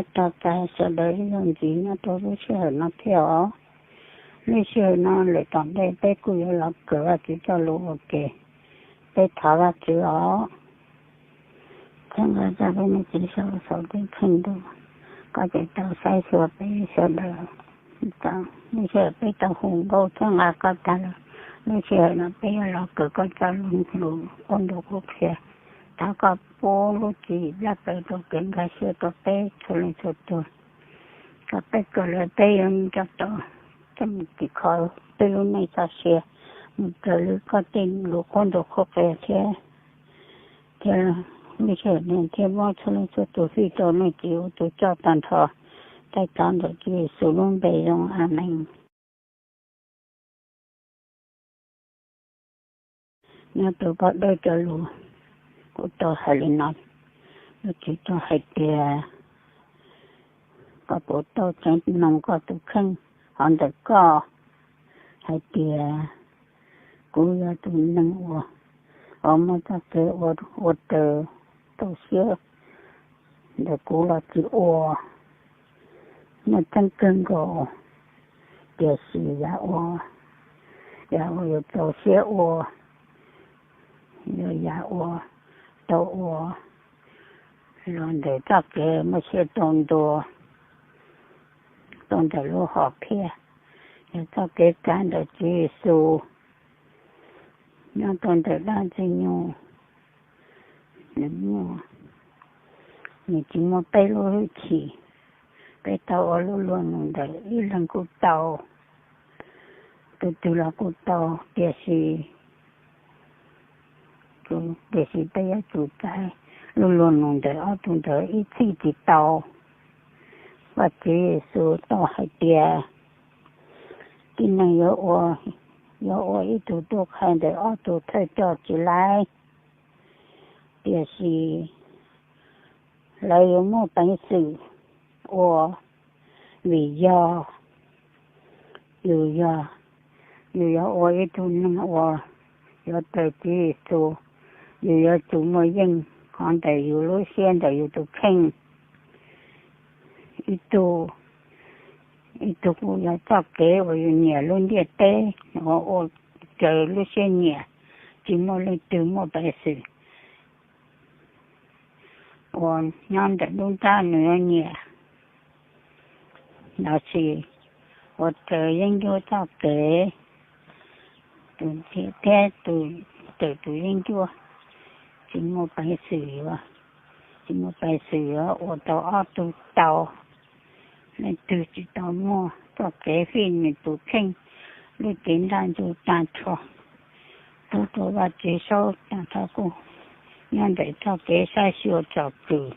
Tog tas sawv daws ib zaug ntxiv nyob rau lub sij hawm no thiab os. Lub sij hawm no lawm tom ntej peb kuj yuav los kawm Vajtswv txoj lus ua ke, peb thov Vajtswv os. Txhawb nqa txog peb me txiv saum saum teb kheej ntuj, koj tseem tau saib xyuas peb sawv daws. Lub sij hawm peb tau hu nkauj txhawb nqa koj tag lawm, lub sij hawm no peb yuav los kawm koj txoj lus qhuab ntuas qhuab qhia. Thov koj pub lub tswv yim plab plaws rau kev nkag siab rau peb txhua leej txhua tus, kom peb kawm lawm peb yuav nco tau txoj mus tim khov peb lub neej txoj sia mus raws li koj tej lus qhuab ntuas qhuab qhia thiab. Thiab lub sij hawm no thiaj muab txhua leej txhua tus fij rau nej txiv ua tus coj tag nrho. Thov ntawm Tswv Yexus lub npe zoo, Amees. Nyob rau paj dawb cov lus kuj tau hais li no, Vajtswv tau hais tias koj puas tau tseev mloog koj tus kheej hov ntawm koj hais tias kuv yog tus neeg uas, uas muaj txoj kev ua raws tau siab ntawm kuv los tsis ua. Muaj tseeb kawg nkaus, tiam sis yam uas, yam uas yuav txaus siab ua, yog yam uas tau ua los ntawm txoj kev muaj siab tau ntua, tau ntawm lub hom phiaj, yog txoj kev kav ntawm Tswv Yexus nyob rau ntawm dab Ntxwg Nyoog. Nws muaj, nws tsis muaj peb lub hwj chim, peb tau ua lub luag nus ntawm ib leeg kuj tau, tus twg los kuj tau, tiam sis, tiam sis peb yuav tsum txais lub luag nus ntawm ob tug ntawd ib txhij tsis tau. Vajtswv Yexus tau hais tias tib neeg yuav ua, yuav ua ib tug tub qhe ntawm ob tug thawj coj tsis laib, tiam sis lawv yuav muaj peev xwm ua, vim yog yus yog, yus yuav ua ib tug neeg uas yuav raws Tswv Yexus, yus yuav tsum muaj yeej hov ntawm yus lub siab ntawm yus tus kheej. Ib tug, ib tug kuj yog txoj kev uas yus nyiam lub ntiaj teb uas ua raws lub siab nyiam, tsis muaj leej twg muaj peev xwm uas nyob ntawm lub nrab nws yuav nyiam lossis ua raws yeeb ncuab txoj kev. Tus ntxhiab thiab tus, raws tus yeeb ncuab, tsis muaj peev xwm yuav, tsis muaj peev xwm yuav ua tau ob tug tau. Leej twg tsis tau muaj txoj kev fij nws tus kheej lub cev nraj ntsug tag nrho, pub rau Vajtswv saub tag nrho kuj nyob ntawm txoj kev saib xyuas tsom kwm.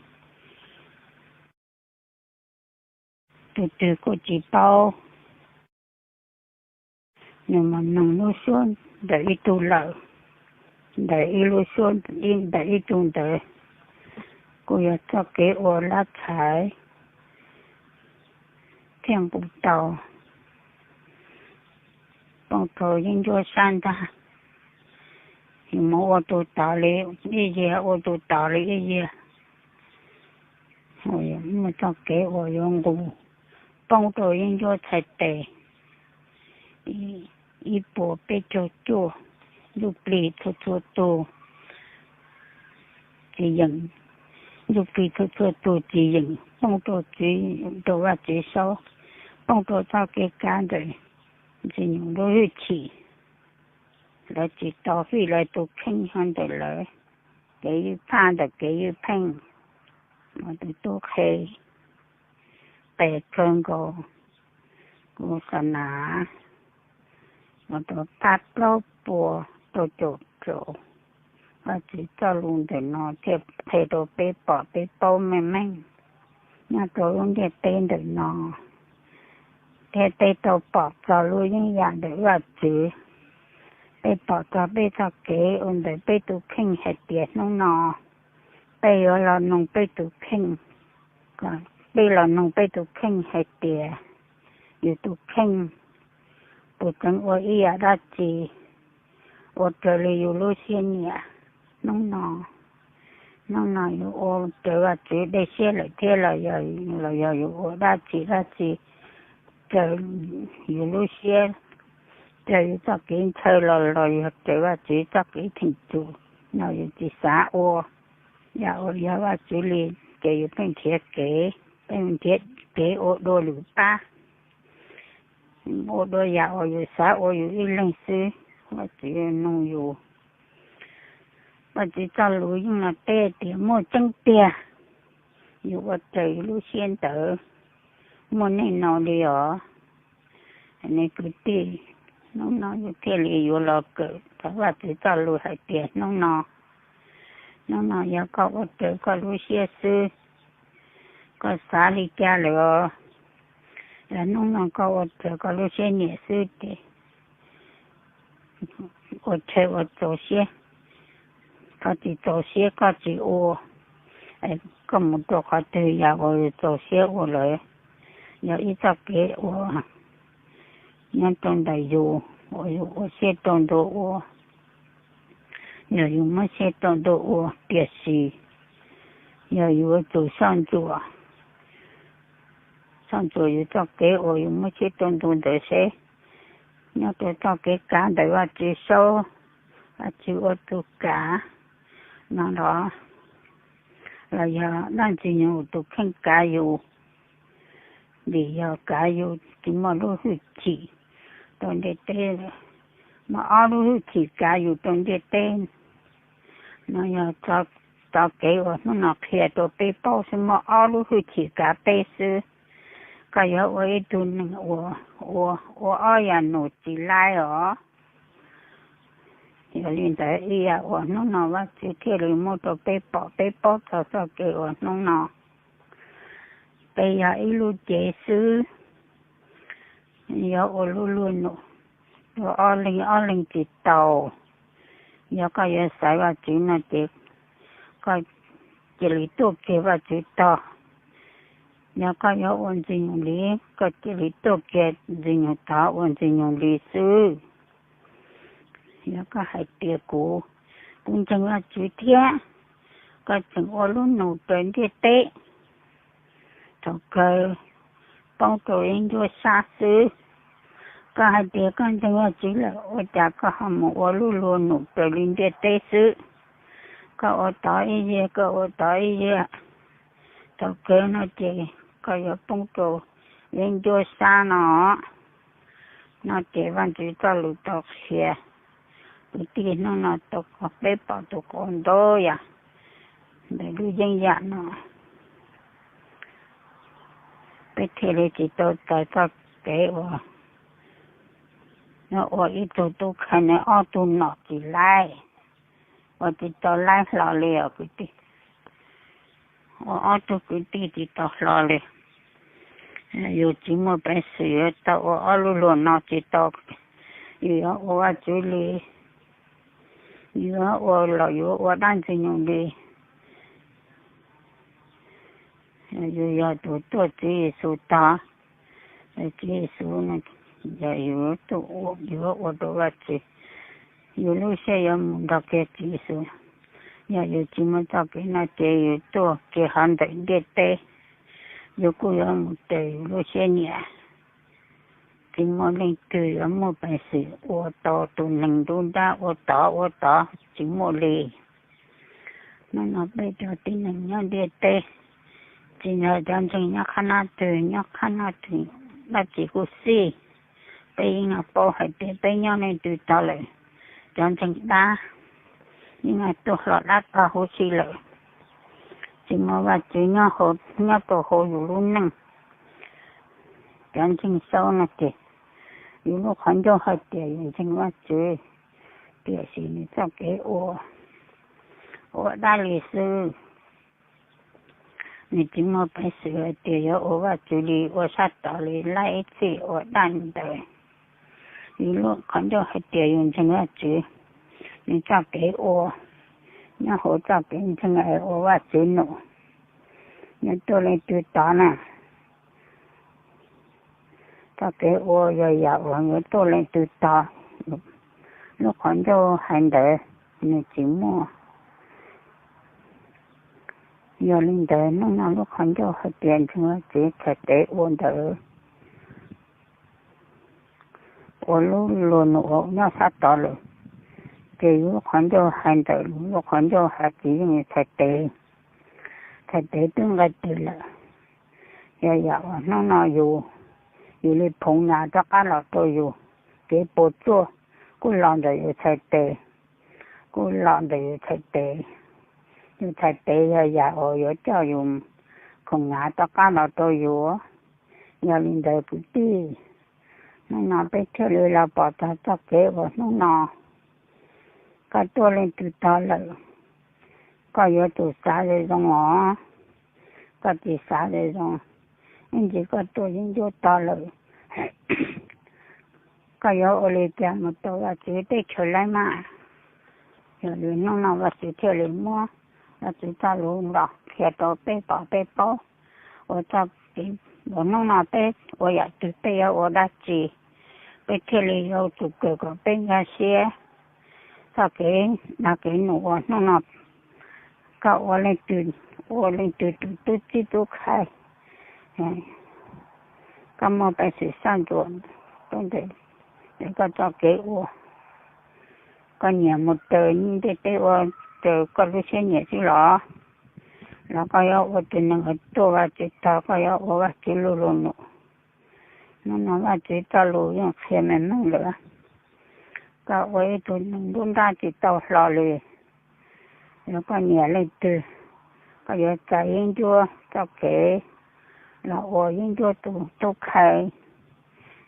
Tus twg kuj tsis paub, nws mus noog lub suab ntawm ib tug lawm, ntawm ib lub suab, ntawm ib tug ntawd, kuj yog txoj kev ua lab thaiv thiaj nqus tau, poob rau yeeb ncuab sab ntag. Yus mus ua tus tod li ib yam, ua tus tod li ib yam, muaj txoj kev uas yuav nqus poob rau yeeb ncuab txhais tes. Ib puas peb caug cuaj, ntsuj plig txhua txhua tus tsis yeem, ntsuj plig txhua txhua tus tsis yeem poob rau txiv, rau Vajtswv saub, poob rau txoj kev kav ntawm Ntxwg Nyoog lub hwj chim. Lawv tsis tau fij lawv tus kheej hov ntawm lawv, kev ywj phaj ntawm kev ywj pheej. Ua tus tub qhe qes kawg nkaus, kuv xa nas ua tau pab plaub puas rau caum rau. Vajtswv txoj lus ntawm no thiaj qhia rau peb pom peb paub meej meej nyob rau lub ntiaj teb ntawm no, thiab peb tau pom txog lub yeeb yam ntawm Vajtswv. Peb pom txog peb txoj kev ua ntawm peb tus kheej hais tias hnub no peb yuav los noog peb tus kheej, peb los noog peb tus kheej hais tias yus tus kheej puas tseem ua ib yam dab tsi ua raws li yus lub siab nyiam hnub no. Hnub no yus ua raws Vajtswv dej siab lawm thiab los yog, los yog yus ua dab tsi dab tsi raws yus lub siab, raws yus txoj kev ntshaw los los yog raws Vajtswv txoj kev theej tsum, no yus tsis xav ua. Yam uas yog Vajtswv li ces yus pheej nrhiav kev, pheej nrhiav kev ua dua lwm pab, ua dua yam uas yus xav ua yus ib leeg xwb. Vajtswv nug yus, Vajtswv txoj lus yeej los teb tias muaj tseeb tiag, yus ua raws yus lub siab ntawd, muaj neej no li os. Nej kwv tij, hnub no yus thiaj li yuav los kawm tau Vajtswv txoj lus hais tias hnub no, hnub no yog koj ua raws koj lub siab xwb, koj xav li cas lawm os, los hnub no koj ua raws koj lub siab nyiam xwb ces ua tshee ua txaus siab, koj tsis txaus siab koj tsis ua, koj mus rau qhov twg yam uas yus txaus siab ua lawm, yog ib txoj kev ua nyob rau ntawm yus uas yus ua siab rau ntua ua, yog yus muab siab rau ntua ua, tiam sis yog yus yuav tsum soj ntsuam, soj ntsuam yus txoj kev uas yus muab siab rau ntua ntawd seb nyob rau txoj kev kav ntawm Vajtswv saub, Vajtswv ua tus kav no los, los yog dab ntxwg nyoog tus kheej kav yus, vim yog kav yus tsis muaj lub hwj chim rau ntiaj teb, muaj ob lub hwj chim kav yus rau ntiaj teb. No yog txoj kev uas hnub no qhia rau peb paub xwb, muaj ob lub hwj chim kav peb xwb. Koj yuav ua ib tug neeg uas ua, ua ob yam num tsis laib os. Yog li ntawd ib yam uas hnub no Vajtswv thiaj li muab rau peb pom peb paub txog txoj kev uas hnub no peb yog ib lub cev xwb, yuav ua lub luag num rau ob leeg, ob leeg tsis tau. Yog koj yuav xaiv Vajtswv no ces koj cia li tuaj kiag Vajtswv tog. Yog koj yuav ua ntxwg nyoog li, koj cia li tuaj kiag ntxwg nyoog tog ua ntxwg nyoog li xwb. Yog koj hais tias kuv, kuv ntseeg Vajtswv thiab, koj tseem ua lub num raws ntiaj teb, thaum kawg poob rau yeeb ncuab sab xwb. Koj hais tias koj ntseeg Vajtswv lawm ua cas koj ho mus ua lub luag num raws li ntiaj teb xwb? Koj ua tod ib yam, koj ua tod ib yam, thaum kawg no ces koj yuav poob rau yeeb ncuab sab no. No ces Vajtswv txoj lus tau qhia kwv tij hnub no tau kom peb pom tus qauv ntau yam ntawm lub yeeb yam no, peb thiaj li tsis tau txais txoj kev uas ua ib tug tub kheej ne ob tug nom tsis laib, ua tsis tau laib hlo li os kwv tij. Ua ob tug kwv tij tsis tau hlo li. Yus tsis muaj peev xwm yuav tau ua ob lub luag no tsis tau. Yus yuav ua Vajtswv li, yus yuav ua los yuav ua dab ntxwg nyoog li. Yus yog tus tuaj Tswv Yexus tog, Tswv Yexus, yog yus tuaj ua, yus yuav ua rau Vajtswv, yus lub siab yuav mus nrog kiag Tswv Yexus. Yog yus tsis muaj txoj kev no ces yus tuaj kiag hov ntawm ntiaj teb, yus kuj yuav mus raws yus lub siab nyiam. Tsis muaj leej twg yuav muaj peev xwm ua tau tus neeg nruab nrab ua tod ua tod, tsis muaj li. Hnub no peb cov tib neeg nyob ntiaj teb, tsis yog cov ntseeg nyob qhab nab twg, nyob qhab nab twg dab tsi kuj xij, peb yeej paub hais tias peb nyob leej twg tog lawm. Cov ntseeg dab yeej tuaj hlo dab tog huv si lawm, tsis muaj Vajtswv nyob rau hauv yus lub neej. Cov ntseeg saub no ces yus lub qhov ncauj hais tias yus ntseeg Vajtswv, tiam sis nws txoj kev ua, ua dab li xwb. Nws tsis muaj peev xwm hais tias yuav ua Vajtswv li, ua sab tod li, laib ib txhij ua dab li ntawd. Yus lub qhov ncauj hais tias yus ntseeg Vajtswv, nws txoj kev ua, nyob hauv txoj kev ntseeg ua Vajtswv num, yuav tuaj leej twg tod na. Txoj kev ua yog yam uas yuav tuaj leej twg tod. Lub qhov ncauj hais ntawd, nws tsis muaj Yog li ntawd hnub no lub qhov ncauj hais tias ntseeg Vajtswv txhais tes ua ntawd, ua lub luag num uas nyob sab tod lawm, ces yus lub qhov ncauj hais ntawm lub qhov ncauj hais tias yeej txhais tes, txhais tes twb nqaij tes lawm. Yog yam uas hnub no yus, yus li phoov nas rov qab los rau yus, kev puas tsuaj kuj los ntawm yus txhais tes, kuj los ntawm yus txhais tes. Yus txhais tes yog yam uas yuav coj yus khoom nas rov qab los rau yus. Yog li ntawd kwv tij, hnub no peb thiaj li los pom txog txoj kev uas hnub no koj tuaj leej twg tog lawm, koj yuav tsum xav zoo zoo os. Koj tsis xav zoo zoo, ib ntsis koj tuaj yeeb ncuab tog lawm, koj yuav ua li cas mus tau Vajtswv teb chaws laib mas? Yog li hnub no Vajtswv thiaj li muab Vajtswv txoj lus los qhia rau peb pom peb paub, ua txoj kev uas hnub no peb ua yam twg peb yuav ua dab tsi, peb thiaj li yuav tsum kawm kom peb nkag siab txoj kev dag kev num uas hnub no koj ua leej twg, ua leej twg tus tub txib tub khai, koj muaj peev xwm saj ntsuam rau ntawm koj txoj kev ua. Koj nyiam mus raws ntiaj teb ua raws koj lub siab nyiam xwb los, los koj yuav ua tus neeg uas tuaj Vajtswv tog, koj yuav ua Vajtswv lub luag num? Hnub no Vajtswv txoj lus yeej qhia meej meej lawm, koj ua ib tug neeg nruab nrab tsis tau hlo li. Yog koj nyiam leej twg, koj yuav txais yeeb ncuab txoj kev los ua yeeb ncuab tus tub khai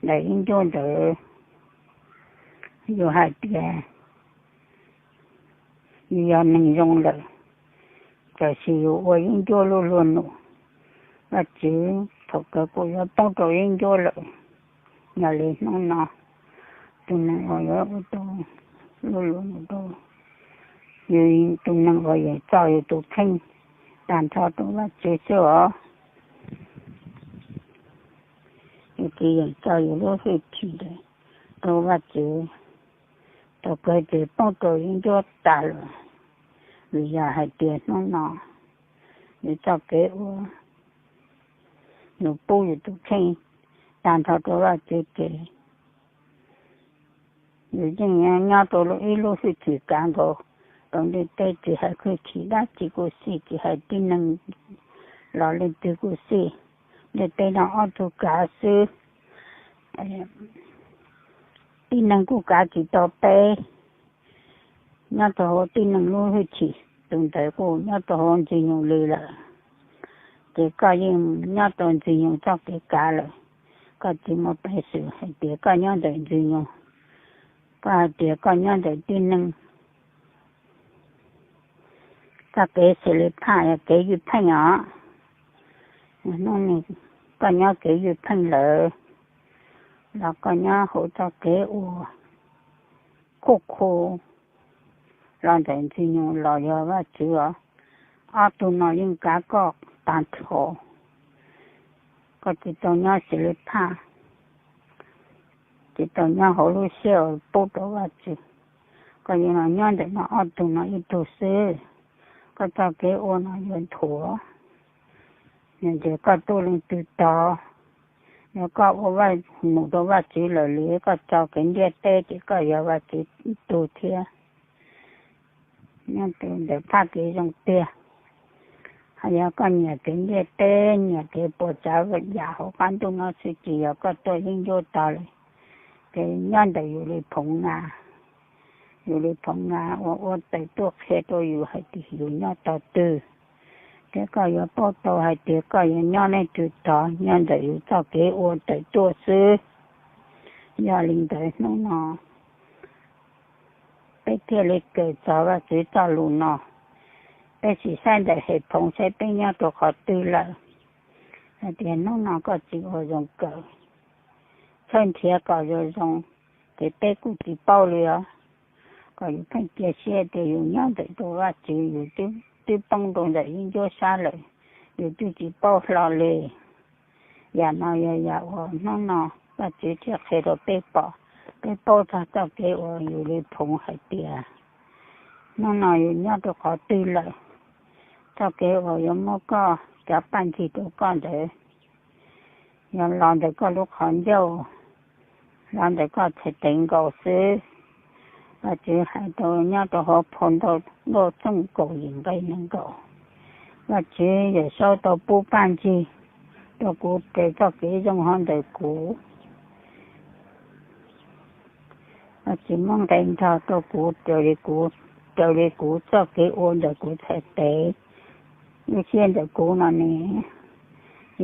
ntawm yeeb ncuab ntawd. Yus hais tias yus yog neeg zoo lawm, tab sis yus ua yeeb ncuab lub luag num, Vajtswv thaum kawg kuj yuav poob rau yeeb ncuab lawm. Yog li hnub no tus neeg uas yuav ua tau lub luag num rau yus, tus neeg uas yeem txo yus tus kheej tag nrho rau Vajtswv xwb os. Yus tsis yeem txo yus lub hwj chim rau Vajtswv, thaum kawg ces poob rau yeeb ncuab tas lawm. Vim yog hais tias hnub no yus txoj kev ua, yus pub yus tus kheej tag nrho rau Vajtswv ces yus yeej nyob rau ib lub hwj chim kav nkaus rau ntiaj teb, tsis hais hwj chim dab tsi kuj xij, tsis hais tib neeg los leej twg kuj xij, ntiaj teb no ob tug kav xwb. Tib neeg kuj kav tsis tau peb. Nyob rau hauv tib neeg lub hwj chim, tus ntawd kuj nyob rau hauv Ntxwg Nyoog li lawm. Ces koj yeej nyob rau Ntxwg Nyoog txoj kev kav lawm, koj tsis muaj peev xwm hais tias koj nyob ntawm Ntxwg Nyoog, koj hais tias koj nyob ntawm tib neeg. Txoj kev xws li phaj yog kev ywj pheej os. Hnub no koj nyob kev ywj pheej lawm, los koj nyob hauv txoj kev ua khuj khu los ntawm Ntxwg Nyoog los yog Vajtswv os, ob tug no yeej kav koj tag nrho. Koj tsis tau nyob xws li phaj, tsis tau nyob hauv lub siab uas pub rau Vajtswv, koj yeej los nyob ntawm no ob tug no ib tug xwb. Koj txoj kev ua no yuav nthuav, yog tias koj tuaj leej twg tog, yog koj ua vaj mus rau Vajtswv lawm li koj tso kev ntiaj teb ces koj yog Vajtswv ib tug thiab. Nyob ntawm phaj kev zoo tiag. Hos yog koj nyiam kev ntiaj teb, nyiam kev puas tsav yam hauv qab ntuj no xwb, tsis yog koj tuaj yeeb ncuab tog li. Ces nyob ntawm yus li phoov nas, yus li phoov nas uas ua tawm tuaj qhia rau yus hais tias yus nyob tog twg, thiab koj yuav paub tau hais tias koj yuav nyob leej twg tog nyob ntawm yus txoj kev ua tawm tuaj xwb. Yog li ntawd hnub no peb thiaj li kawm txog Vajtswv txoj lus no, peb sim saib ntawm hem phoov saib peb nyob rau qhov twg lawm. Hais tias hnub no koj tsis ua zoo kawm, txhawb nrhiav kom zoo zoo, ces peb kuj tsis paub li os. Kom yus pheej cia siab tias yus nyob ntawm rau Vajtswv, yus twb poob rau ntawm yeeb ncuab sab lawm, yus twb tsis paub hlo li. Yam no yog yam uas hnub no Vajtswv thiaj qhia rau peb pom, peb paub txog txoj kev uas yus li phoov hais tias hnub no yus nyob rau qhov twg lawm. txoj kev uas yuav muab koj cov paj ncig rau koj ntawd, yog los ntawm koj lub qhov ncauj, los ntawm koj txhais tes nkaus xwb. Vajtswv hais rau nyob rau hauv phau ntawv Nkauj Txooj kaum yim nqe nees nkaum, Vajtswv Yawmsaub tau pub paj ncig rau kuv raws txoj kev zoo hauv ntawm kuv. Vajtswv muab nqe nrog rau kuv raws li kuv, raws li kuv txoj kev ua ntawm kuv txhais tes, lub siab ntawm kuv no ne.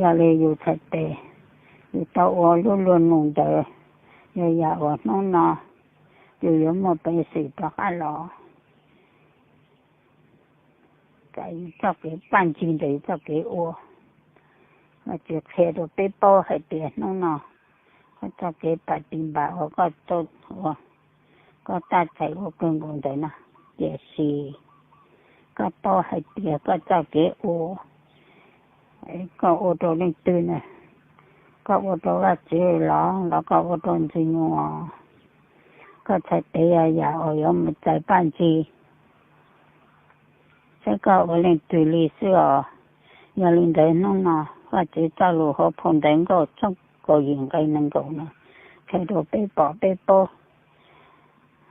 Yog li yus txhais tes, yus tau ua lub luag nus ntawd, yog yam uas hnub no yus yuav muaj peev xwm rov qab los txais yus txoj kev paj ncig ntawm yus txoj kev ua. Vajtswv qhia rau peb paub hais tias hnub no koj txoj kev pas tis npas uas koj, koj tab txais ua kawg nkaus ntawm no, tiam sis koj paub hais tias koj txoj kev ua, koj ua rau leej twg na? Koj ua rau Vajtswv los, los koj ua rau Ntxwg Nyoog? Koj txhais tes yog yam uas yuav mus txais paj ncig, saib koj ua leej twg li xwb os. Yog li ntawd hnub no Vajtswv txoj lus hauv phau ntawv Nkauj Txooj kaum yim nqe nees nkaum no qhia rau peb pom peb paub,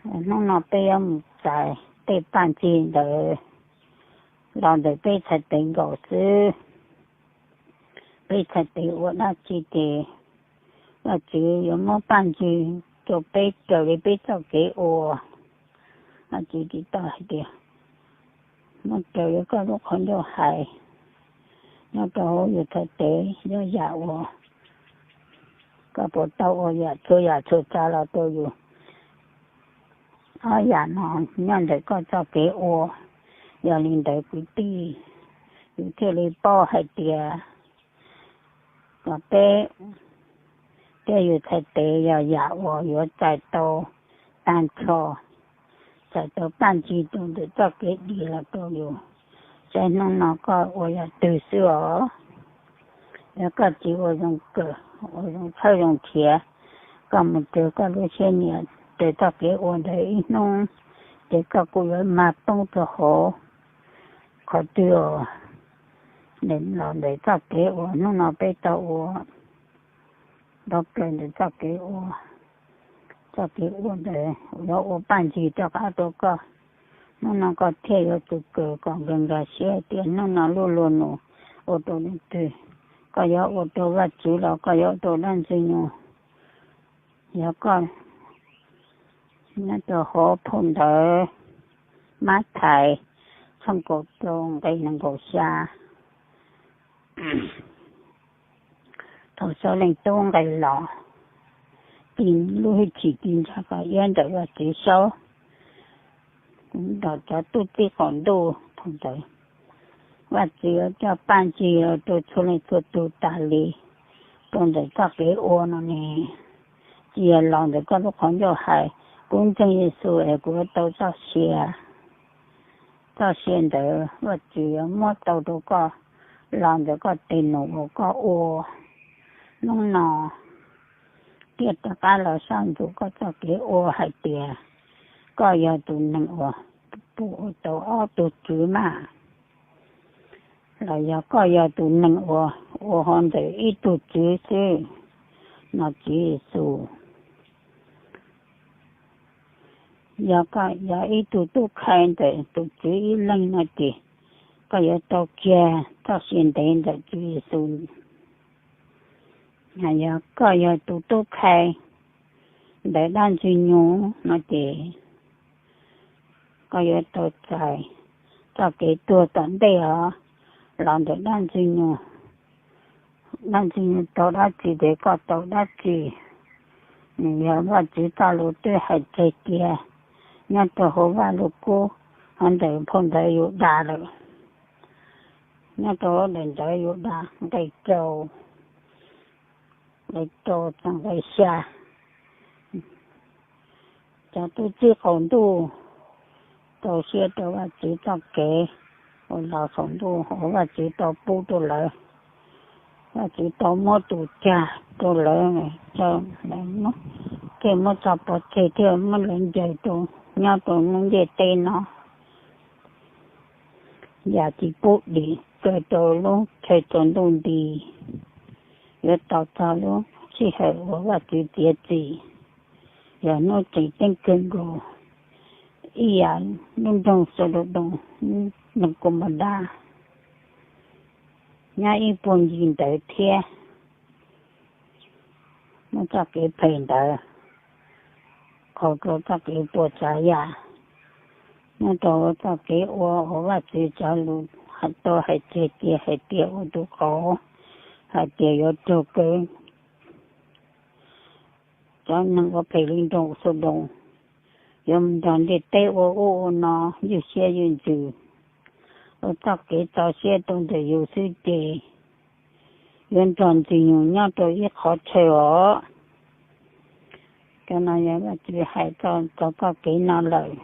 hnub no peb yuav mus txais tej paj ncig ntawd los ntawm peb txhais tes nkaus xwb. Peb txhais tes ua dab tsi ces Vajtswv yuav muab paj ncig rau peb raws li peb txoj kev ua. Vajtswv tsis tau hais tias muab raws li koj lub qhov ncauj hais, nyob rau hauv yus txhais tes yog yam uas koj puas tau ua yam txhua yam txhua tsav los rau yus. Ob yam no nyob ntawm koj txoj kev ua. Yog li ntawd kwv tij, yus thiaj li paub hais tias kom peb thiab yus txhais tes yog yam uas yuav txais tau tag nrho, txais tau paj ncig rau ntawm txoj kev dim los rau yus. Saib hnub no koj ua yam twg xwb os. Yog koj tsis ua zoo kawm, ua zoo tshawb zoo nrhiav, koj mus raws koj lub siab nyiam raws txoj kev ua ntawd ib hnub, ces koj kuj yuav mag poob rau hauv qhov twg os. Los ntawm txoj kev uas hnub no peb tau ua, nrov plaws ntawm txoj kev ua, txoj kev ua ntawd yuav ua paj ncig rov qab rau koj. Hnub no koj thiaj yuav tsum kawm kom nkag nkag siab tias hnub no lub luag nus ua rau leej twg, koj yuav ua rau Vajtswv los koj yuav ua rau dab Ntxwg Nyoog. Yog koj nyob rau hauv phau ntawv Mathais tshooj kaum rau nqe nees nkaum xya. Thaum Saub Leej Tub nqes los, tis lub hwj chim tis ntsha kom iab ntawm Vajtswv Saub, kuv nrog cov tub txib qaum ntuj thaum ntawd. Vajtswv yuav coj paj ncig los rau txhua leej txhua tus tas li rau ntawm txoj kev ua no ne. Tsis yog los ntawm koj lub qhov ncauj hais, kuv ntseeg Yexus es kuv yuav tau txoj sia. Txoj sia ntawd Vajtswv yuav muab tau rau koj los ntawm koj tes num uas koj ua hnub no, thiaj rov qab los soj ntsuam koj txoj kev ua hais tias koj yog tus neeg uas puas ua tau ob tug tswv mas, los yog koj yog tus neeg uas ua hauv ntawm ib tug tswv xwb no. Tswv Yexus, yog koj yog ib tug tub khai ntawm tus tswv ib leeg no ces koj yuav tau kiag txoj sia ntev ntawm Tswv Yexus. Yog koj yog tus tub khai ntawm dab Ntxwg Nyoog no ces koj yuav tau txais txoj kev tuag tom ntej os, los ntawm dab Ntxwg Nyoog. Dab Ntxwg Nyoog tau dab tsi ces koj tau dab tsi. Nws yog Vajtswv txoj lus twb hais tseg tiag nyob rau hauv Vaj Lug Kub, hauv ntawm phau ntawv Yudas lawm. Nyob rau hauv daim ntawv Yudas nqe rau, nqe rau txog nqe xya. Cov tub txib qaum ntuj rau siab rau Vajtswv txoj kev uas los saum ntuj uas Vajtswv tau pub rau lawv. Vajtswv tau muab tus cag rau lawv, thiaj muab txoj pov tseg thiaj muab lawv ncaws rau nyob rau lub ntiaj teb no. yam tsis pub dim kaw rau lub chaw tsaus ntuj nti, yuav tos txog lub sij hawm uas Vajtswv txiav txim, yog hnub tseem ceeb kawg nkaus, ib yam lub nroog Xaudoos, nroog Kaumaudas, nyob ib puag ncig ntawd thiab. Muab txoj kev phem ntawd qhau rau txoj kev puas tsav yam, nyob rau txoj kev ua uas Vajtswv cov lus tau hais tseg tias, hais tias ua tus qauv hais tias yuav raug kaw. Cov neeg uas phem li nroog Xaudoos yuav mus nrog ntiaj teb ua ub ua no, ywj siab ywj ntsws, ua txoj kev txaus siab rau ntawm yus xwb ces yuav nrog Ntxwg Nyoog nyob rau ib qhov chaw os. Cov no yog Vajtswv hais txog txoj kev no lawm,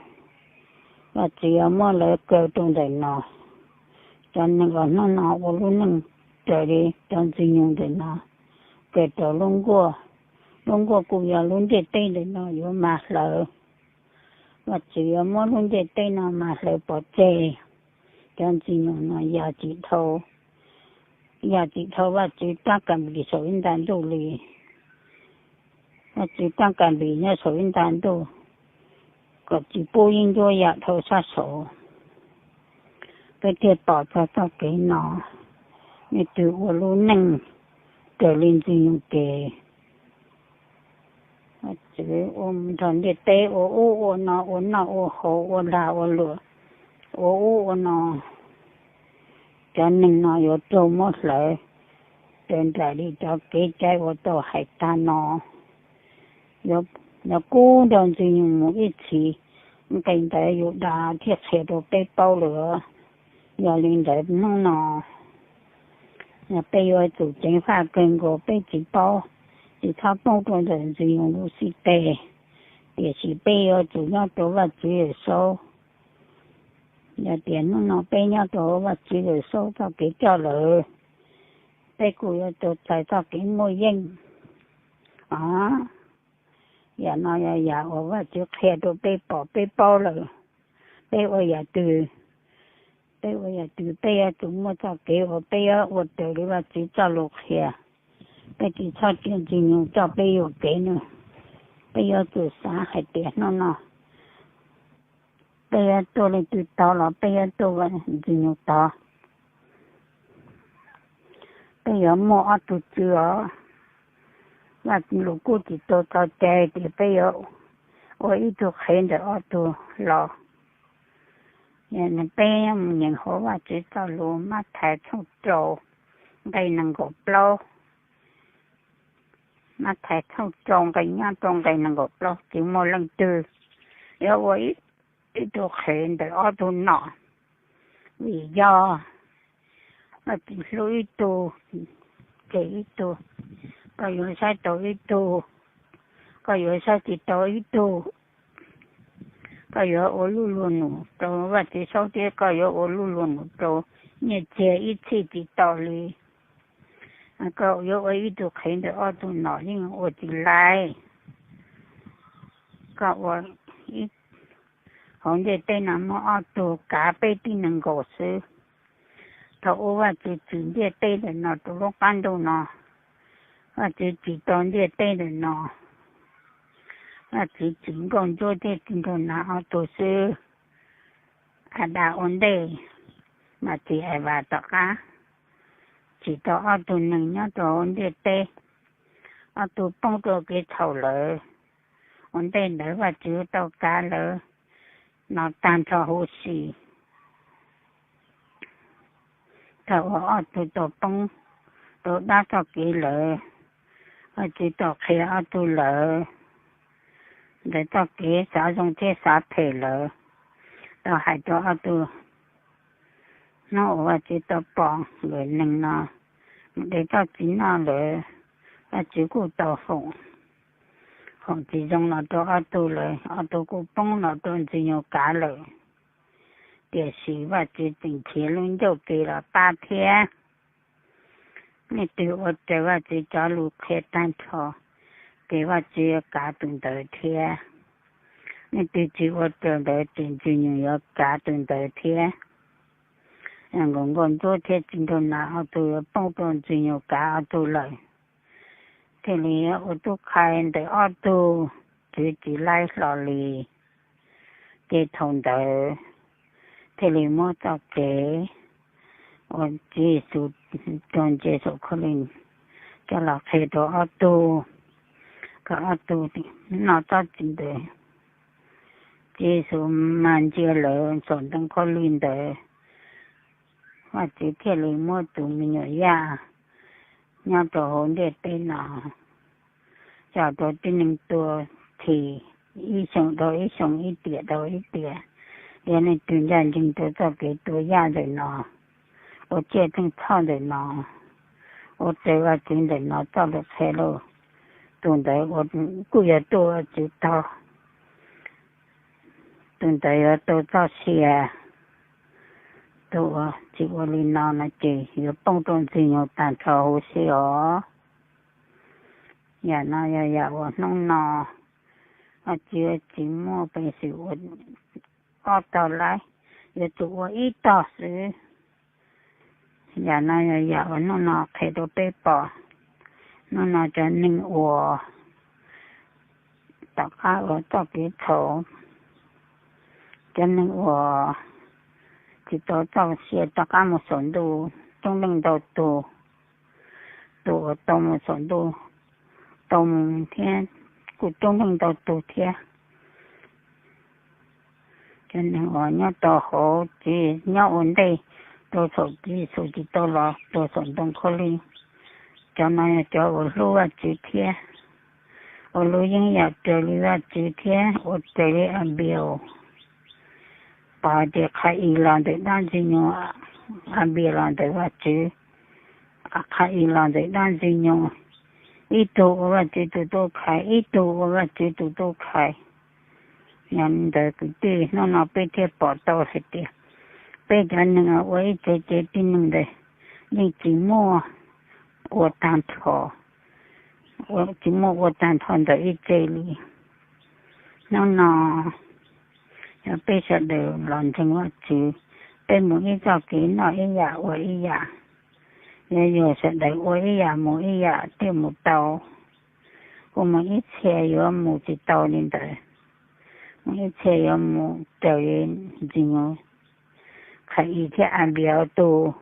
Vajtswv yuav muab lawv kaw rau ntawm no. Cov neeg uas hnub no ua lub neej raws li cov Ntxwg Nyoog ntawm no, kaw rau lub nkuaj, lub nkuaj kuj yog lub ntiaj teb ntawm no yuav mag hlawv. Vajtswv yuav muab lub ntiaj teb no mag hlawv pov tseg. Cov Ntxwg Nyoog no yog tsis dhau, yog tsis dhau Vajtswv rab kas npis saum ib nta ntuj li. Vajtswv rab kas npis nyob saum ib nta ntuj, kom tsis pub yeeb ncuab ya dhau sab saud. Peb thiaj pom txog txoj kev no, nej twg ua lub neej raws li Ntxwg Nyoog ces, Vajtswv ua nrog ntiaj teb ua ub ua no, ua noj ua haus, ua lag ua luam, ua ub ua no, cov neeg no yuav raug muab hlawv raws nraim li cov kev cai uas tau hais tag no. Yuav kub nrog Ntxwg Nyoog mus ib txhis, nqe ntawd Yudas thiaj qhia rau peb paub lawm. Yog li ntawd hnub no, yog peb yuav tsum ceev faj kawg nkaus, peb tsis paub, tsis txhob poob rau ntawm Ntxwg Nyoog lub xib teg, tiam sis peb yuav tsum nyob rau Vajtswv Yawm Saub. Yog tias hnub no peb nyob rau Vajtswv Yawm Saub txoj kev coj lawm, peb kuj yuav tau txais txoj kev muaj yeej os. Yam no yog yam uas Vajtswv qhia rau peb pom peb paub lawm. Peb ua yam twg, peb ua yam twg peb yuav tsum muaj txoj kev uas peb yuav ua raws li Vajtswv txoj lus qhia. Peb tsis txhob cia Ntxwg Nyoog coj peb yuam kev no. Peb yuav tsum xav hais tias hnub no peb yuav tuaj leej twg tod los peb yuav tuaj Ntxwg Nyoog tod. Peb yuav muaj ob tug tswv os. Vaj Lus Kub tsis tau txhos cai tias peb yuav ua ib tug qhev ntawm ob tug los. Peb mus nyeem hauv Vajtswv txoj lus Mathais tshooj rau nqe nees nkaum plaub. Mathais tshooj rau nqe, nyob rau nqe nees nkaum plaub, tsis muaj leej twg yuav ua ib tug qhev ntawm ob tug nom, vim yog Vajtswv hlub ib tug, tseg ib tug. Koj yuav saib tau ib tug, koj yuav saib tsis tau ib tug. Koj yuav ua luj luag num rau Vajtswv Saub thiab koj yuav ua luj luag num rau nyiaj txiag ib txhij tsis tau li. Koj yuav ua ib tug qhev ntawm ob tug nom yeej ua tsis laiv. Koj ua, hauv ntiaj teb no muaj ob tug kav peb tib neeg nkaus xwb. Thaum ub Vajtswv tsim ntiaj teb ntawm no rau lub qab ntuj no, Vajtswv tsim tau ntiaj teb ntawm no, Vajtswv tsim nkauj ntsuab thiab txiv nraug nas ob tug xwb. Adas ua ntej, mas txiv Evas tom qab, tsim tau ob tug neeg nyob rau hauv ntiaj teb, ob tug poob rau kev txhaum lawm. Ua ntej ntawd Vajtswv tau kav lawv no tag nrho huv si. Thaum uas ob tug tau poob rau dab txoj kev lawm, Vajtswv tau qhia ob tug lawm ntawm txoj kev xav zoo thiab xav phem lawm, tau hais rau ob tug, hnub uas Vajtswv tau pom nkawm nees no mus de txoj txiv noj lawm, Vajtswv kuj tau foom, foom tsis zoo los rau ob tug lawm, ob tug kuj poob los rau Ntxwg Nyoog kav lawm. Tiam sis Vajtswv tseem nrhiav lub ncauj ke los pab thiab. Nej twg ua raws Vajtswv cov lus qhia tag nrho, ces Vajtswv yuav kav tus ntawd thiab. Nej twg tsis ua raws ntawd ces Ntxwg Nyoog yuav kav tus ntawd thiab. Nkaus nkauj ntsuab thiab txiv nraug nas ob tug yuav poob rau ntxwg nyoog kav ob tug lawm, thiaj li ua tub qhai ntawm ob tug, tswv tsis laib hlo li. Ces thaum ntawd thiaj li muab txoj kev uas Tswv Yexus raug ntsia saum khaub lig coj los qhia rau ob tug, kom ob tug noj tsob txiv ntawd. Tswv Yexus mas ntsia lawv saum ntoo khaub lig ntawd, Vajtswv thiaj li muab tus me nyuam yaj nyob rau hauv ntiaj teb no coj rau tib neeg tuag, thim ib xyoo dhau ib xyoo, ib tiam dhau ib tiam. Yog leej twg ncaj ncees rau txoj kev tua yaj ntawm no, ua tsiaj theej txhoj ntawm no, ua raws Vajtswv ntawm no txoj lus qhia lauj, tus ntawd kuj yog tuaj Vajtswv tog, tus ntawd yuav tau txoj sia. Tus uas tsis ua li no no ces yuav poob rau ntxwg nyoog tag nrho huv si os. Yam no yog yam uas hnub no Vajtswv tsis muaj peev xwm ua ob tog laib, yuav tsum ua ib tog xwb. Yam no yog yam uas hnub no qhia rau peb pom, hnub no cov neeg uas tom qab uas txoj kev txhaum, cov neeg uas tsis tau txoj sia rov qab mus saum ntuj coob leej ntau tug, tus uas tau mus saum ntuj tau mus thiab kuj coob leej ntau tug thiab. Cov neeg uas nyob rau hauv tsev nyob ua ntej rau thaum Tswv Yexus tsis tau los rau saum ntoo khaub lig, cov no yog cov uas hlub Vajtswv thiab ua lub yeeb yam raws li Vajtswv thiab ua raws li Anpeus. Pom hais tias Qhais Is los ntawm dab Ntxwg Nyoog, Anpeus los ntawm Vajtswv, Qhais Is los ntawm dab Ntxwg Nyoog, ib tug ua Vajtswv tus tub qhais, ib tug ua Vajtswv tus tub qhais. Yog li ntawd kwv tij, hnub no peb thiaj pom tau hais tias peb cov neeg ua ib txhia ces tib neeg ntawd yeej tsis muaj ua tag nrho, tsis muaj ua tag nrho ntawm ib txhia li. Hnub no yog peb sawv daws los ntseeg Vajtswv, peb mus ib txoj kev noj ib yam ua ib yam, yog yus sawv daws ua ib yam mus ib yam thiaj mus tau, kuj mus ib txhia yuav mus tsis tau li ntawd, mus ib txhia yuav mus raws li Ntxwg Nyoog, Qhais Is thiab Anpeus tus,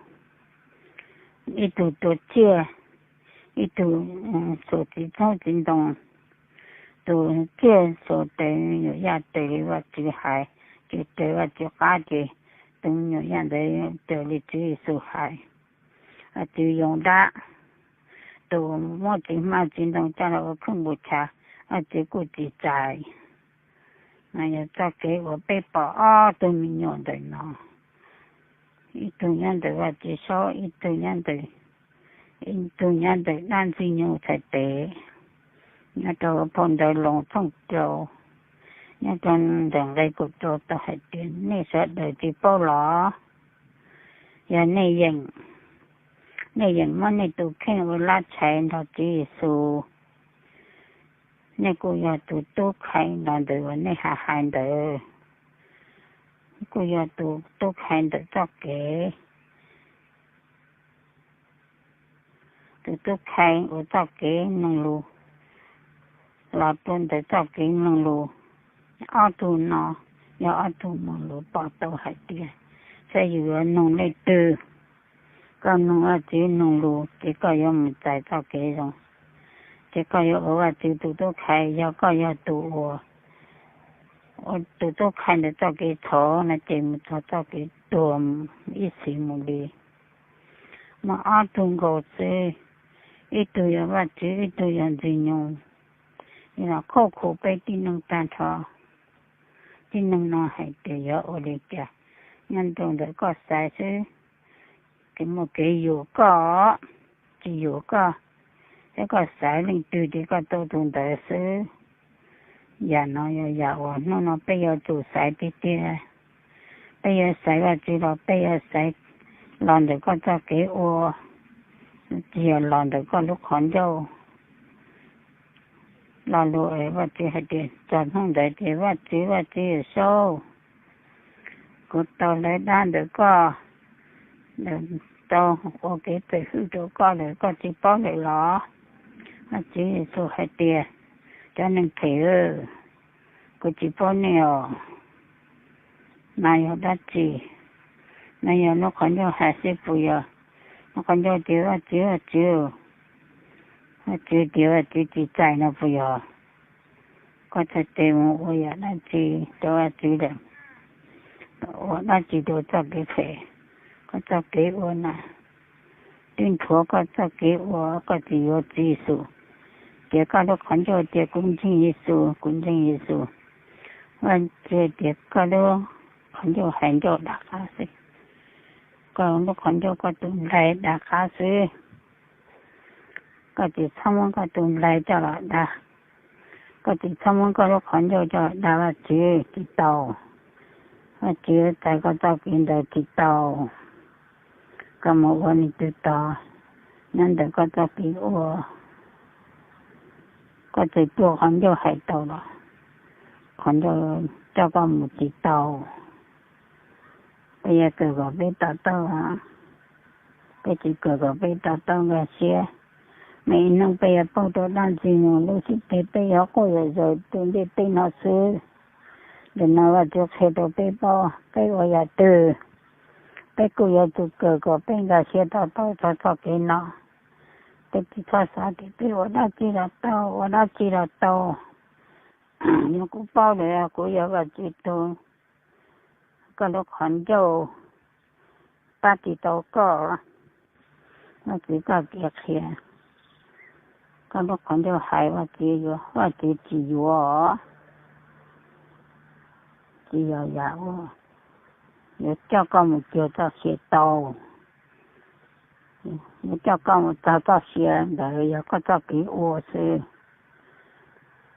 ib tug tua tsiaj, ib tug xuas txiv txoob txiv ntoo, tus tsiaj xuas raws nyuam yaj raws li Vajtswv hais, ces raws Vajtswv qab ces tus nyuam yaj ntawd raws li Tswv Yexus hais. Vajtswv yoo dab, tus muab txiv hmab txiv ntoo coj los ua khwj nqus chav, Vajtswv kuj tsis txais. No yog txoj kev uas peb pom ob tug me nyuam ntawm no, ib tug nyob ntawm Vajtswv saub, ib tug nyob ntawm, ib tug nyob ntawm dab Ntxwg Nyoog txhais tes, nyob rau phau ntawv Loos tshooj rau, nyob rau ntawm nqe kaum rau tau hais tias, nej sawv daws tsis paub los? Yog nej yeem, nej yeem muab nej tus kheej ua lab tshais nrog Tswv Yexus, nej kuj yog tus tub qhais los ntawm uas nej hais hais ntawd, kuj yog tus tub qhais ntawm txoj kev, tus tub qhais ua txoj kev mloog lus, los rau ntawm txoj kev mloog lus. Ob tug no yog ob tug mloog lus pom tau hais tias, saib yus yuav mloog leej twg. Koj mloog Vajtswv mloog lus ces koj yuav mus txais txoj kev zoo, ces koj yuav ua Vajtswv tus tub qhais. Yog koj yog tus uas ua tus tub qhais ntawm txoj kev txhaum no ces mus txog txoj kev tuag ib txhis mus li. Muaj ob tug nkaus xwb, ib tug yog Vajtswv, ib tug yog Ntxwg Nyoog. Yog los khauj khuv peb tib neeg tag nrho. Tib neeg no hais tias yuav ua li cas, nyob rau ntawm koj xaiv xwb. Kev muaj kev yuam koj, tsis yuam koj, thiab koj xaiv leej twg ces koj tau tus ntawd xwb. Yam no yog yam uas hnub no peb yuav tsum xaiv tiag tiag. Peb yuav xaiv Vajtswv los peb yuav xaiv los ntawm koj txoj kev ua, tsis yog los ntawm koj lub qhov ncauj. Lo lus Vajtswv hais tias, txog hnub ntawd ces Vajtswv, Vajtswv Yawm Saub, kuv tau hlawv dab ntawm koj, Tau ua kev phem hwj rau koj lawm koj tsis paub lawm los? Vajtswv Yexus hais tias, cov neeg phem, kuv tsis paub nej os. Mas yog dab tsi? Mas yog lub qhov ncauj hais xwb puas yog? Lub qhov ncauj tias Vajtswv, Vajtswv, Vajtswv tias Vajtswv tsis txais no puas yog? Koj txhais tes mus ua yam dab tsi rau Vajtswv lawm? Ua dab tsi rau txoj kev phem? Koj txoj kev ua na twb nthuav koj txoj kev ua. Koj tsis yuav Tswv Yexus, ces koj lub qhov ncauj tias kuv ntseeg Yexus, kuv ntseeg Yexus. Vajtswv tias koj lub qhov ncauj hais ncauj dav qab xwb. Koj lub qhov ncauj koj tus nplaig dav qab xwb. Koj tsis txhob muab koj tus nplaig coj los dav, koj tsis txhob muab koj lub qhov ncauj coj los dav Vajtswv tsis tau. Vajtswv txais koj txoj kev ntawd tsis tau. Koj mus ua leej twg tod nyob ntawm koj txoj kev ua. Koj txawm tuaj qhov ncauj hais tau los qhov ncauj coj koj mus tsis tau. Peb yuav kawm kom peb to taub, peb tsis kawm kom peb to taub nkag siab. Muaj ib hnub peb yuav paub rau dab ntxwg nyoog, lub sij hawm peb yuav quaj yuav zaws rau ntiaj teb no xwb. Ntawm no Vajtswv qhia rau peb paub peb ua yam twg, peb kuj yuav tsum kawm kom peb nkag siab to taub txog txoj kev no. Peb tsis txhob xav tias peb ua dab tsi los tau, ua dab tsi los tau. Yog kuv paub lawm, kuv yog Vajtswv tug, koj lub qhov ncauj pab tsis tau koj. Vajtswv txoj kev qhia, koj lub qhov ncauj hais Vajtswv yuav, Vajtswv tsis yuav. Tsis yog yam uas yuav coj koj mus cuag txoj sia tau. Yuav coj koj mus txog txoj sia ntawd yog koj txoj kev ua xwb.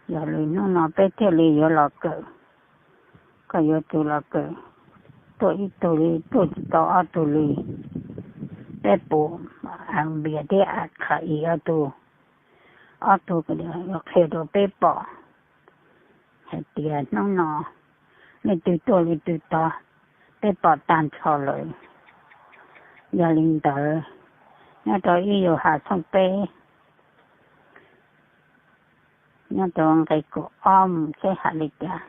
Yog li hnub no peb thiaj li yuav los kawm. Koj yuav tsum los kawm, tuaj ib tug li, tuaj tsis tau ob tug li. Peb pum Anpias thiab Akhais-is ob tug, ob tug yuav qhia rau peb pom hais tias hnub no leej twg tuaj leej twg tod, peb pom tag nrho lawm. Yog li ntawd, nyob rau ib Yauhas tshooj peb, nyob rau nqe kaum ob mus seb hais li cas.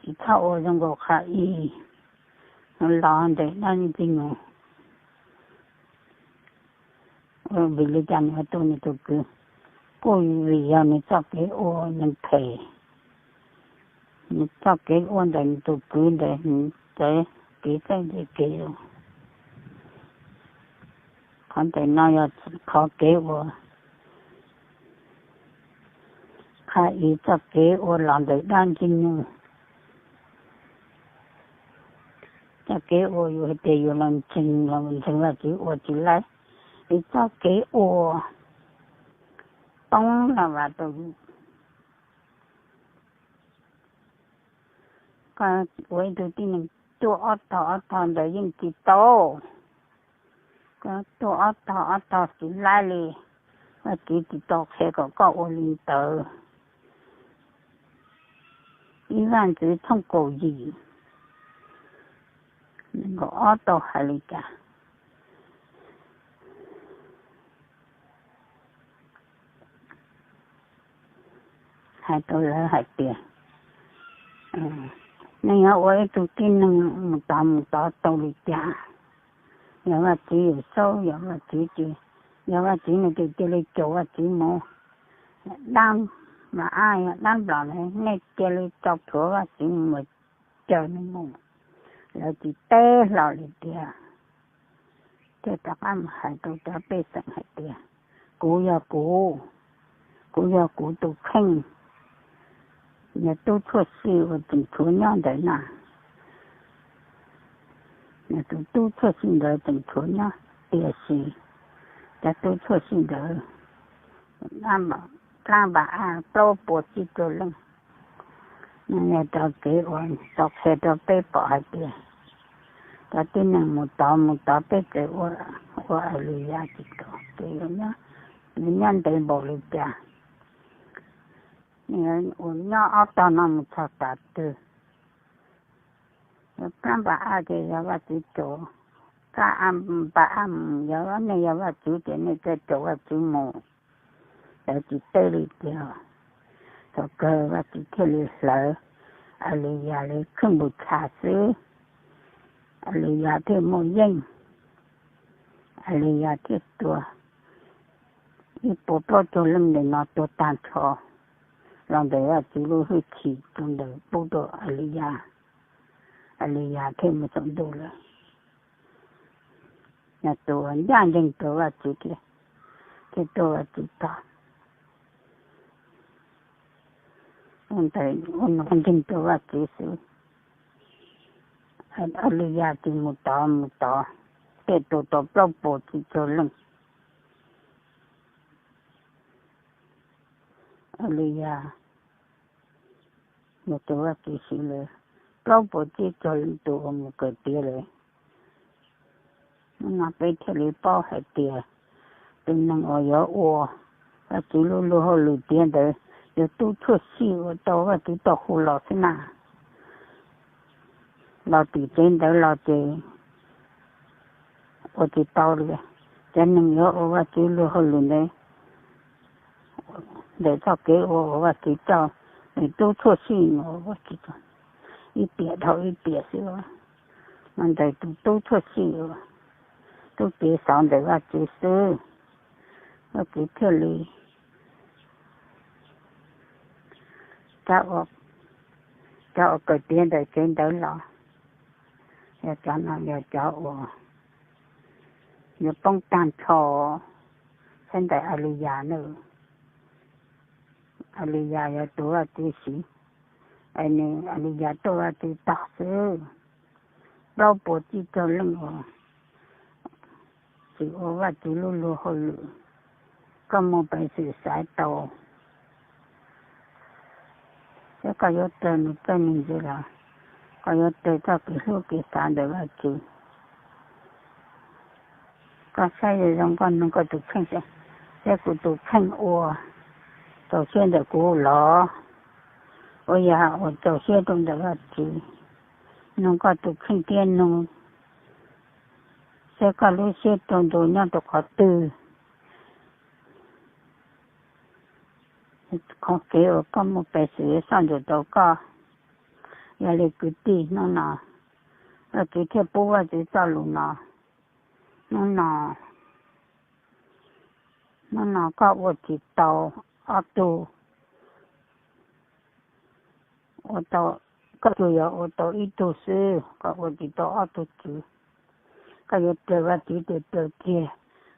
Tsis txhob ua zoo nkaus Khais-is, los ntawm dab ntxwg nyoog. Vim li cas nws yuav tua nws tus kwv? Kuj vim yog nws txoj kev ua neeg phem, nws txoj kev ua ntawm nws tus kwv ntawd, nws txawv kev txawj ntse kev los. Qhov ntawm no yog qhov kev ua, Khais-is txoj kev ua los ntawm dab ntxwg nyoog. Txoj kev ua yus hais tias yus los ntseeg, los ntseeg Vajtswv ua tsis laib, es txoj kev ua poob los vam rau yus. Koj ua ib tug tib neeg tuaj ob tog ob tog ntawd yeej tsis tau. Koj tuaj ob tog ob tog tsis laib li, Vajtswv tsis tau qhia kom koj ua li ntawd. Ib Vaj ntxwv tshooj kaum yim, nees nkaum ob tau hais li cas? Hais rau lawv hais tias, nej yuav ua ib tug tib neeg mus tod mus tod tau li cas? Yog Vajtswv yawm saub, yog Vajtswv ces, yog Vajtswv no ces cia li caum Vajtswv mus. Dab mas ab, yog dab nplom, nej cia li tso plhuav Vajtswv mus, caw nws mus. Lawv tsis teb hlo li tiag, thiaj rov qab mus hais rau cov pej xeem hais tias, kuv yog kuv, kuv yog kuv tus kheej. Yog tub tshuaj xij uas tseem tshuav nyob ntawd na, yog tus tub tshuaj xij ntawd tseem tshuav nyob, tiam sis cov tub tshuaj xij ntawd plab npam ab plaub puas tsib caug leej. Nws yog cov kev uas tau qhia rau peb pom hais tias cov tib neeg mus tod mus tod peb txawm ua, ua Aws Lus Yas tsis tau ces nws nyob ntev npaum li cas, nws uas nyob ob tog no mus txog tas twg. Plab npam ab ces yog Vajtswv caum, kab a pa a mus, yog nej yog Vajtswv ces nej thiaj raws Vajtswv mus. Lawv tsis teb li tiag. Thaum kawg Vajtswv thiaj li hlawv Aliyas li khwb npus tshas xwb, Aliyas thiaj muaj yeej. Aliyas thiaj tua ib puas plaub caug leej ntawm no tuag tag nrho los ntawm Vajtswv lub hwj chim rau ntawm pub rau Aliyas. Aliyas thiaj mus saum ntuj lawm. Yog tus uas ncaj ncees rau Vajtswv thiab, thiaj tuaj Vajtswv tog. Ua ntawd ua no ncees rau Vajtswv xwb. Aliyas tsis mus tod mus tod, thiaj tua tau plaub puas tsib caug leej. Aliyas yog tus Vajtswv siv lawm, plaub puas tsib caug leej tus uas mus kawm tiav lawm. Hnub no peb thiaj li paub hais tias tus neeg uas yuav ua Vajtswv lub luag hauj lwm tiav ntawd yog tub tshua sij uas tau Vajtswv tau hu los xwb na. Los tim tsev ntawd los ces ua tsis tau li. Cov neeg yuav ua Vajtswv luag hauj lwm ntawd, ntawm txoj kev ua uas Vajtswv coj, nws tub tshua sij ua Vajtswv, ib tiam dhau ib tiam xwb. No ntawm tus tub tshua sij uas tub kev xauv ntawm Vajtswv xwb, Vajtswv thiaj li, cov uas kawm tiav ntawm tsev ntawd los, yog cov no yog cov uas yuav poob tag nrho. Saib ntawm Aliyas na, Aliyas yog tus Vajtswv siv, es nws Aliyas tuaj Vajtswv tog xwb. Plaub puas tsib caug leej uas tsis ua Vajtswv lub luag hauj lwm, koj muaj peev xwm xaiv tau, thiab koj yuav raws nws txawj nws ntse los koj yuav raws txoj kev hlub kev xav ntawm Vajtswv. Koj saib zoo zoo koj nug koj tus kheej, thiab kuv tus kheej ua rau siab ntawm kuv los ua yog ua rau siab rau ntawm Vajtswv? Nug koj tus kheej thiab nug saib koj lub siab rau ntu nyob rau qhov twg, qhov kev uas koj muaj peev xwm soj ntsuam rau koj. Yog li kwv tij, hnub no Vajtswv thiaj pub Vajtswv txoj lus no. Hnub no, hnub no koj ua tsis tau ob tug, ua tau, koj tsuas yog ua tau ib tug xwb, koj ua tsis tau ob tug tswv. Koj yuav raws Vajtswv tes raws kiag,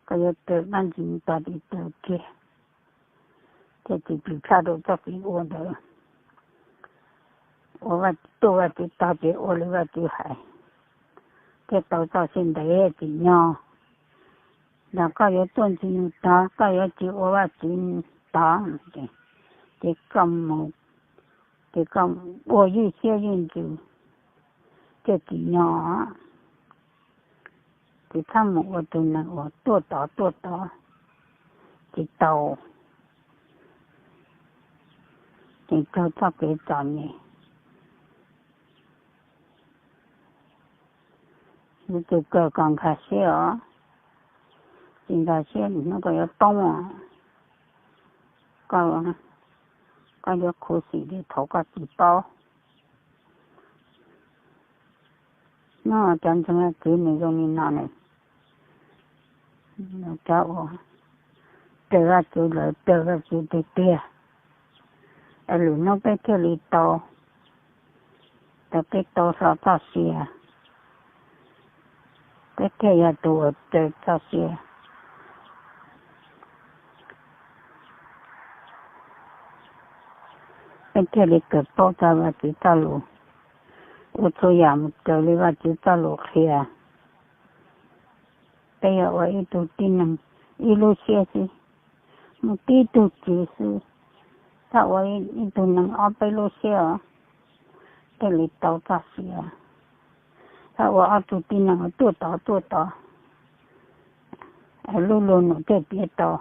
koj yuav raws dab ntxwg nyoog tog tes raws kiag, thiaj tsis plis tshaj rau txoj kev ua ntawd. Ua Vajtswv, tuaj Vajtswv tog ces ua li Vajtswv hais, thiaj tau txoj sia ntev tsim nyog. Los koj yuav tuaj ntxwg nyoog tog, koj yuav tsis ua Vajtswv tog, ces koj mus, ces koj ua ywj siab ywj ntsws thiaj tsim nyog. Ces txhob mus ua tus neeg uas tuaj tod tuaj tod tsis tau, ces raug txoj kev txom nyem. Yuav tsum kawm kom nkag siab os, tsis nkag siab hnub koj yuav poob os. Koj, koj yuav khuv xim li thaum koj tsis paub. Nyob cov ntseeg Vajtswv nws zoo li no ne, cov uas raws Vajtswv lawm raws Vajtswv tiag tiag, es lwm hnub peb thiaj li tau, tau peb tau hlo txoj sia, peb thiaj yog tus uas raws txoj sia. Peb thiaj li kawm paub txog Vajtswv txoj lus, ua txhua yam mus raws li Vajtswv txoj lus qhia. Peb yog ua ib tug tib neeg ib lub siab xwb, muaj tib tug tswv xwb. Txhob ua ib tug neeg ob peb lub siab os, thiaj li tau txoj sia. Txhob ua ob tug tib neeg tuaj tod tuaj tod, lub luag num thiaj piav tau.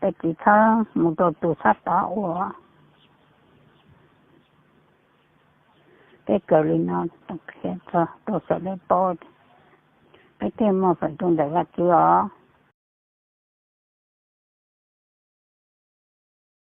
Peb tsis txhob mus rau tus sab tod ua. Peb kawm li no, qhia txog rau sawv daws paub, peb thiaj muaj feem tus ntawm Vajtswv os.